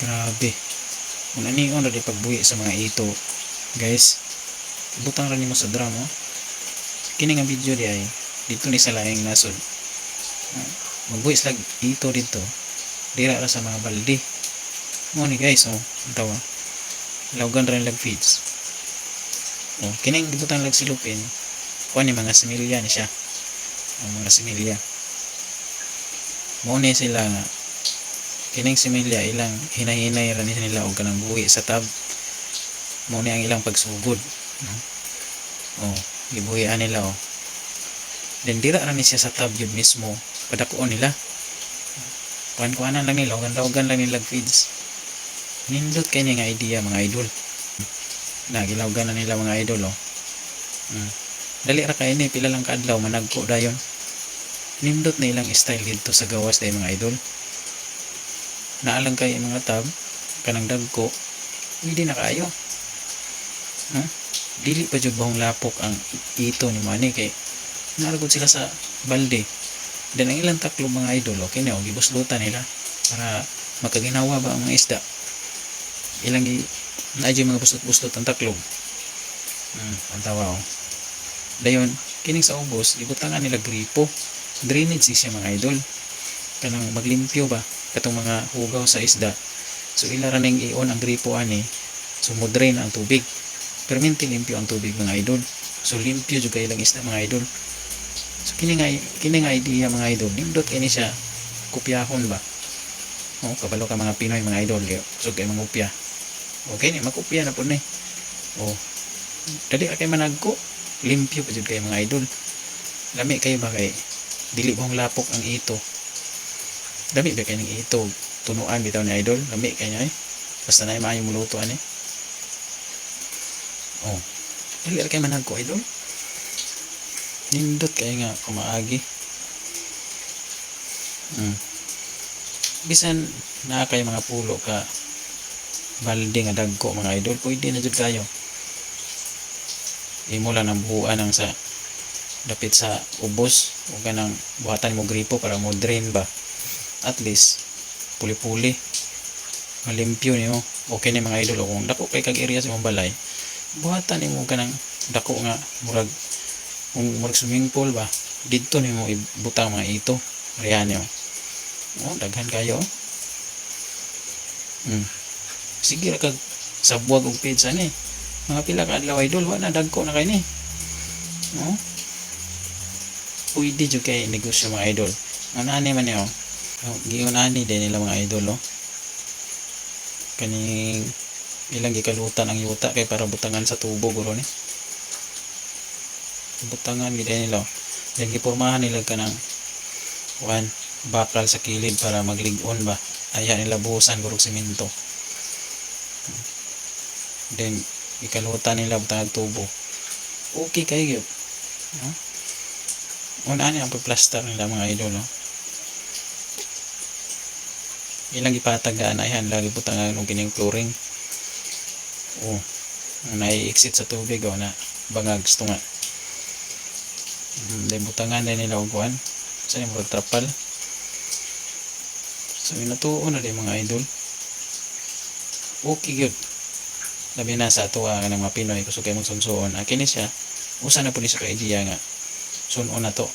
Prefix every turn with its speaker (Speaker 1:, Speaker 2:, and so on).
Speaker 1: Grabe. Kung ani on ra di pagbuhi sa mga ito, guys. Butang ra nimo sa drum, oh. Kini nga video di ay dito ni sa laing nasod. Ah, magbuhi sila ito dito. Dira ra sa mga balde. Mo ni, guys, oh, ang tawa. Lawgan ra nilag feeds. Oh, kining gibutang lag silupin. Kuan ni mga similya ni siya. Ang mga similya. Mo ni sila nga kining similya, ilang hinay-hinay ra ni nila og kanang buhi sa tub. Mo ni ang ilang pagsugod, no? Oh, gibuhian nila, oh. Then dira ra ni siya sa tub yun mismo. Padakuon nila. Kuan-kuanan lang nila, ugan-ugan lang nila feeds. Nindot kay nga idea, mga idol. Na gilawgan na nila, mga idol, oh. Dali ra kay ni, pila lang kaadlaw managko dayon. Nindot na ilang style dito sa gawas day, mga idol. Naalang kay mga tub kanang dagko, hindi na kaayo. No? Dili pa jud bahong lapok ang ito ni mani kay naaragod sila sa balde. Then ang ilang taklob, mga idol, okay na, oh, gibuslutan nila para makaginawa ba ang mga isda. Ilang gi naa mga buslot-buslot ang taklob. Ang tawa, oh. Dayon kining sa ubos, gibutangan nila gripo. Drainage siya, mga idol. Kanang maglimpyo ba katong mga hugaw sa isda. So ila ra ning i-on ang gripo ani. So mo drain ang tubig. Perminti limpyo ang tubig, mga idol. So limpyo jud kay ilang isda, mga idol. So kini nga idea, mga idol, nindot kini siya kopyahon ba. Oh, kabalo ka mga Pinoy, mga idol, kay so kay mangopya. Okay ni makopya na pud ni. Oh. Dali ra kay managko. Limpyo pa jud kay, mga idol. Lami kayo ba kay dili bang lapok ang ito. Dami ba kay ning ito tunuan bitaw ni idol, lami kay niya eh. Basta na maayo muluto ani. Oh. Dali ra kay managko, idol. Nindot kay nga kumaagi. Bisan naa kay mga pulo ka balde nga dagko, mga idol, pwede na jud kayo. Imo lang ang buhuan ang sa dapit sa ubos o kanang buhatan mo gripo para mo drain ba. At least puli-puli malimpyo nimo. Okay ni, mga idol. O kung dako kay kag area sa imong balay, buhatan nimo kanang dako nga murag kung murag swimming pool ba, didto nimo ibutang mga ito. Riyan nimo. Oh, daghan kayo. Sige ra kag sabwag og feeds ani. Mga pila ka adlaw, idol, wa na, dagko na kay ni. No? Pwede jud kay negosyo, mga idol. Ano man niyo? Oh, giunani din nila, mga idol, oh. Kaning ilang gikalutan ang yuta kay para butangan sa tubo guro ni. Butangan gid nila, oh. Then gipormahan nila kanang kuan bakal sa kilid para maglig-on ba. Aya nila buhusan gurog semento. Then ikalutan nila, butangan tubo. Okay kayo gyud. No? Una ani ang pagplaster nila, mga idol, no? Ilang ipatagaan ayan lagi butangan og kining flooring. Oh, ang nai-exit sa tubig, oh, na bangag nga. Then butangan din nila og kuan. Sa ni murag trapal. So inatuo na din, mga idol. Okay gyud. Labi na sa ato nga mga Pinoy, kusog kay magsunsuon. Ah, kini siya usa na pud ni siya ka idea nga sunon na to.